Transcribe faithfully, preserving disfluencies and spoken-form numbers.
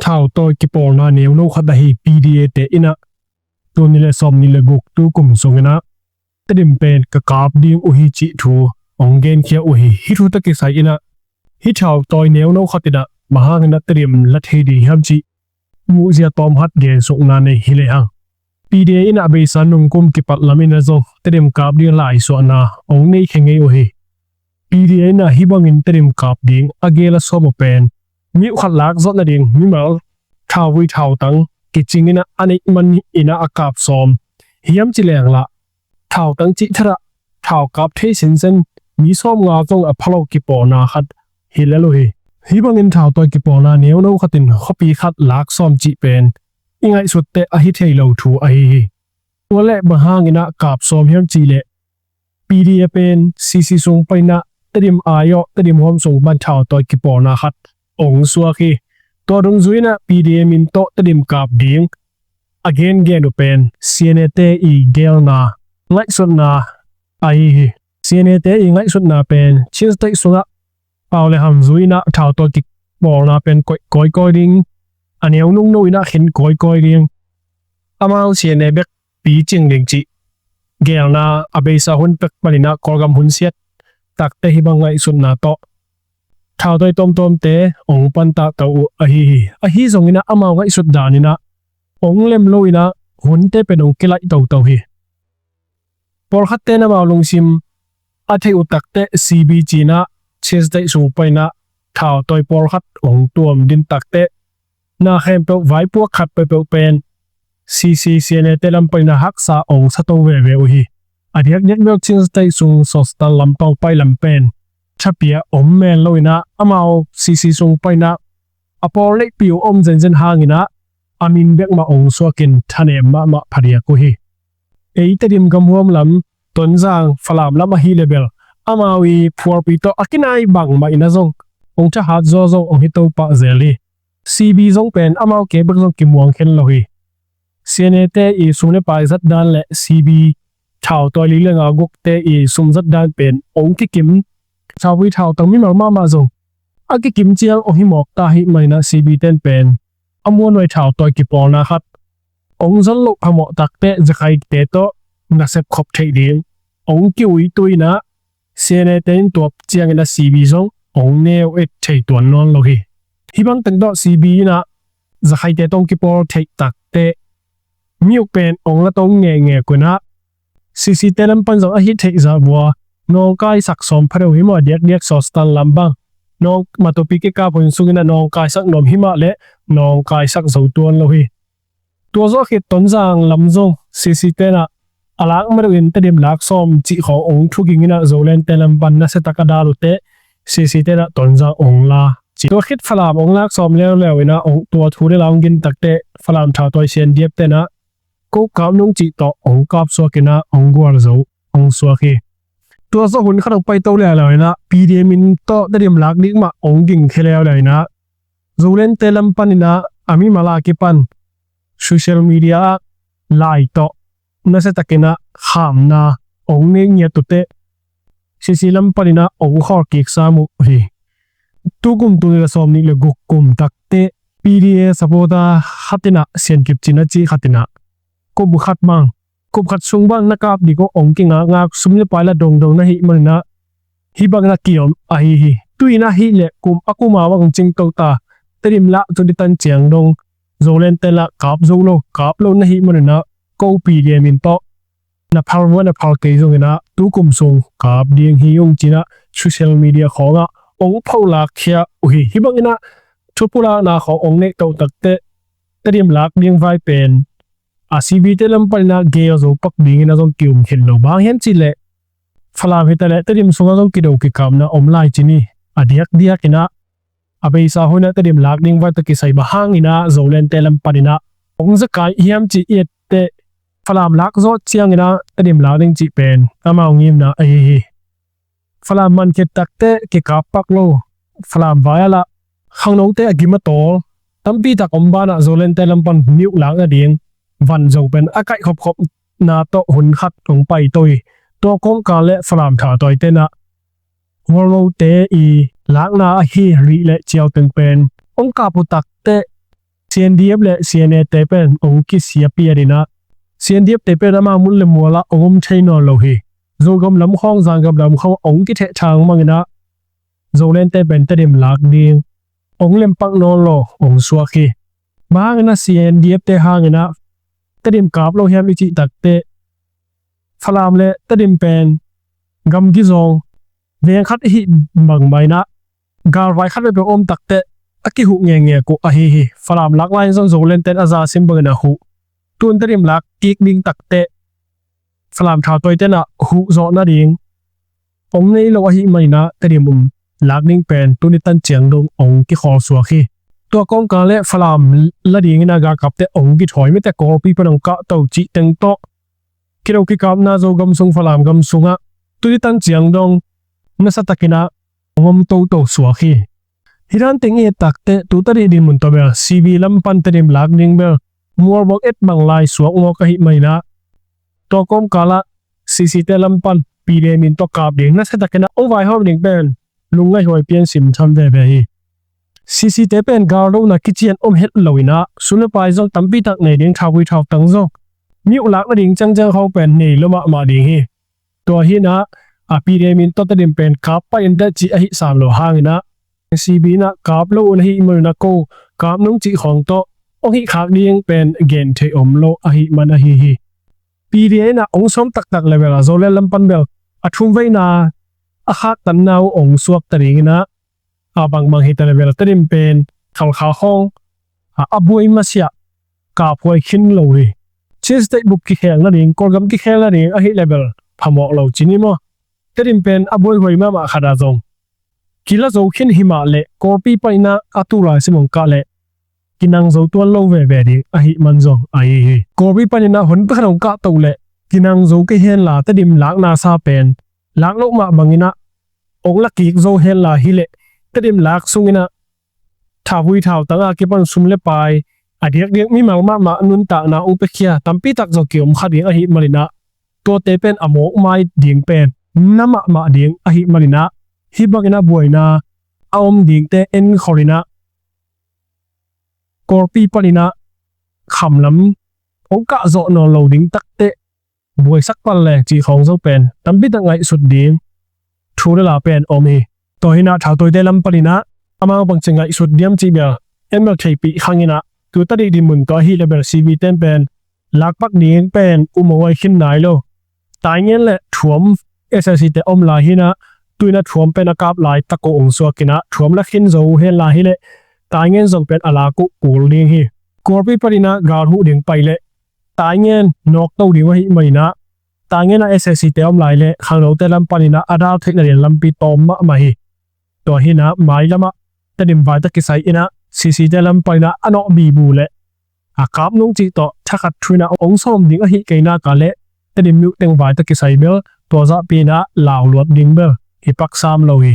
thautawi kipawlna neuno khat ahi P D A te in ah tul nih le sawmnih le guk tu kum sung in ah Tedim pen ka kap ding uh hi cih thu hong genkhia uh hi. Hih thu tawh kisai in ah hih thautawi neuno khat in ah bang hangin ah Tedim la thei ding hiam cih muhzia tawm khat gensukna nei hi lehang, P D A in ah beisa nungkum kipat lam in ah zong Tedim kap ding laisuahna hong nei khe ngei uh hi. P D A in ah hih bangin Tedim kap ding a gel a sawm uh pen mi uh khat lak zawh nading mimal thauvui thautang kicing in ah a neih man in ah a kap sawm hiam ci leng lah, thautang cih thadah thau kap thei sinsen mi sawmnga zong a phalo kipawlna khat hi lel uh hi. Hih bangin thautawi kipawlna neuno khat in khuapi khat lak sawm cih pen i ngaihsut teh a hi thei lo thu ahi hi. Tua leh bang hangin ah kap sawm hiam cih leh P D A pen C C sung panin ah Tedim aiawh Tedim huam sung pan thautawi kipawlna khat hong suak hi. Tua dungzui in ah P D A min tawh Tedim kap ding a gengen uh pen C N A te i gelna, ngaihsutna ahi hi. C N A te i ngaihsutna pen Chin State sungah pau le ham zui in ah thautawi kipawlna pen koih kawikawi ding, a neu nungno in ah khen kawikawi ding, amau C N A bek picing ding cih gelna a beisa hun pek panin ah Kawlgam hun siat takte hih bang ngaihsutna tawh thautawi tuamtuamte hong pantahto uh ahi hi. Ahi zongin ah amau ngaihsut danin ah hong lem lo in ah hunte pen hong kilaih toto hi. Pawlkhatte in amau lungsim a theih uh takteh C B ci-in ah Chin State sung panin ah thautawi pawlkhat hong tuam ding takteh na khempeuh vaipuak khat peuhpeuh pen C C C N A te lam panin ah haksa hong sa to veve uh hi. A diakdiak bel Chin State sung Sostan lampang pai lam pen thapiak om men lo in ah amau C C sung panin ah a pawl neihpih uh om zenzen hangin ah a min bek mah hong suakin thanem mahmah phadiak uh hi. Ei Tedim gamhuam lam, Tonzang, Falam lam ahih leh bel amau i phualpi tawh a kinai bangmah in ah zong hong thahat zawzaw hong hi to pah zel hi. C B zong pen amau ke bek zong kimuang khen lo hi. C N A te i sum le pai zat dan le C B thautawi li le nga gukte i sum zat dan pen hong kikim, thauvui thautang mimal mahmah zong a kikim ciang hong hi mawk ta ahih manin ah C B ten pen a muanhuai thautawi kipawlna khat hong zon loh phamawh takteh Zakhaite tawh nasep khop theih ding hong ki-uitui in ah C N A te in tuap ciangin ah C B zong hong neu et thei tuan nawn lo hi. Hih bang teng tawh C B in ah Zakhaite tawh hong kipawl theih takteh mi uh pen hong la to ngekngek uh in ah C C te lam pan zong a hih theih zah vua nawngkaisak sawm phadeuh hi maw, a diakdiak Sostan lam bang nawng Matupi kikap hun sungin ah nawngkaisak nuam hi mah leh nawngkaisak zo tuan lo hi. Tua zawh khit Tonzang lam zong C C te in ah a lak ma deuh in Tedim lak sawm cih khawng hong thuging in ah Zoland te lam pan nasia tak a dal uh teh C C te in ah Tonzang hong la ci. Tua khit Falam hong lak sawm leuleu in ah hong, tua thu le la hong gin takteh Falam thautawi sian diap te in ah ko kap nung cih tawh hong kap suak in ah hong gual zo hong suak hi. Tua zawh hun khat hong pai to leuleu in ah P D A min tawh Tedim lak ding mah hong gingkhia leuleu in ah Zoland te lam panin ah a mimal a kipan social media ah lai tawh nasia takin ah khamna hong nei ngiat uh teh C C lam panin ah hong khawl kik sam uh hi. Tu kum tul nih le sawmnih le guk kum takteh P D A supporter khat in ah Siankip Cin a cih khat in ah kum khat bang, kum khat sung bang na kap ding uh hong kingakngak, sum le pai la dongdong na hih manin ah hih bang na kiom ahi hi. Tu-in ahih leh kum a kum a bang cing to ta, Tedim lak tu ding tan ciang dong Zoland te lah kap zo lo, kap lo na hih manin ah ko P D A min tawh na phal vua na phal kei zongin ah tu kum sung kap ding hi ung ci-in ah social media khawngah hong pholak khia uh hi. Hih bangin ah thupulakna khawng hong neih to takteh Tedim lak ding vai pen a C B te lam panin ah gei a zo pak dingin ah zong ki-um khin lo. Bang hiam cih leh Falam hi ta leh Tedim sungah zong kido kikapna om lai ci ni. A diakdiakin ah a beisa hun ah Tedim lak ding vai tawh kisai bang hangin ah Zoland te lam panin ah hong za kai hiam cih i et teh Falam lak zawh ciangin ah Tedim lak ding cih pen amau ngimna ahi hi. Falam man khit takteh kikap pak lo. Falam vai ah lah khangnote a gim a tawl tampi tak om banah Zoland te lam pan mi uh lak nading van zong pen a kaih khopkhopna tawh hun khat hong pai to hi. Tua kawmkal leh Falam thautawite in ah Hualngote i lakna ahi Rih leh Ciau teng pen hong kap uh takteh C N D F le C N A te pen ong kisiapiat inah, C N D F te pen ama mun le mualah ong om thei nawn lo hi. Zogam lam khawng, Zangam lam khawng ong kithehthang manginah Zoland te pen Tedim lak ding ong lempak nawn lo ong suak hi. Bang hanginah C N D F te hanginah Tedim kap lo hiam i cih takteh, Falam le Tedim pen gamgi zawng veng khat ihi bangmah inah, galvai khat veve om takteh a kihuh ngengek uh ahi hi. Falam lak lai-in zong Zoland ten a za sim bangin a huh. Tun Tedim lak kik ding takteh Falam thautoi tenah huh zawh nading ong nei lo ahi maninah Tedim lak ding pen tuni tan ciang dong ong kikhawl suak hi. Tua kawmkal le Falam la dinginah galkapte ong kithawi mite Kawlpi pan ong kahto cih teng tawh kidok kikapna Zogam sung, Falam gam sungah tuni tan ciang dong nasatakinah ong om toto suak hi. Hi dan teng i et takteh tu tadih dinmun tawh bel C B lam pan Tedim lak ding bel mualbawk et bang lai suak ngawk ahi maninah, tua kawmkalah C C te lam pan P D A min tawh kap ding nasatakinah ong vaihawm ding pen lungngaihhuai pian simtham veve hi. C C te pen galdona kician om het lo inah, sum le pai zong tampi tak nei ding, thauvui thautang zong, mi uh lak nading ciangciang khawng pen nei lo mahmah ding hi. Tua hinah a P D A min tawh Tedim pen kap pah inteh cih ahi sam lo hanginah C B inah kap lo un ahi maninah ko kap nung cih khawng tawh ong hih khak ding pen gen thei om lo ahi man ahi hi. P D A inah ong sawm taktak level a Zoland lam pan bel a thumveina a khaktanna uh ong suakta dinginah, a bangbang hita level Tedim pen Khalkha khawng a, a buai masiah kaphuai khin lo hi. Chin State bup kikhel nading, Kawlgam kikhel nading ahi level phamawh lo cin hi maw. Tedim pen a buaihuai mahmah khat ah zong kila zo khin himah leh Kawlpi paninah a tulai sim ong kah leh kinang zo tuan lo veve ding ahi man zong ahi hi. Kawlpi paninah hun pakhat ong kahto leh kinang zo kei henla Tedim lakna sa pen lak loh mah banginah ong la kik zo henla hileh Tedim lak sunginah thauvui thautang a kipan sum le pai a diakdiak mimal mahmah nuntakna ong piakhia tampi tak zong kiom kha ding ahi maninah, tuate pen a mawkmai ding pen na mahmah ding ahi maninah, hih banginah buaina a om dingte enkholhinah Kawlpi paninah khamlam ong kah zawh nawn lo ding takteh buaisak pan le cih khawng zo pen tampi tak ngaihsut ding thu le la pen om hi. Tua hinah thautawite lam paninah amau bangci ngaihsut diam cih bel en bel theihpih khanginah, tu tadih dinmun tawh ahi le bel C B ten pen lakpak ding pen um a huai khin nai lo. Taingen le Thuam S S C te om lai hinah, tuinah Thuam pen a kap lai tak uh ong suakinah Thuam la khin zo hen lai hileh Taingen zong pen a lak uh kul ding hi. Kawlpi paninah gal huh ding pai leh Taingen nawkto ding uh ahi maninah, Taingen ah S S C te om lai leh khangnote lam paninah a dal theih nading lampi tawm mahmah hi. Tua hinah mailamah Tedim vai tawh kisai inah C C te lam paninah a nawh bibu leh a kap nung cih tawh thakhat thuinah ong sawm ding ahi kei nak ah leh Tedim mi uh teng vai tawh kisai bel tua zahpi inah lauluat ding bel hi pak sam lo hi.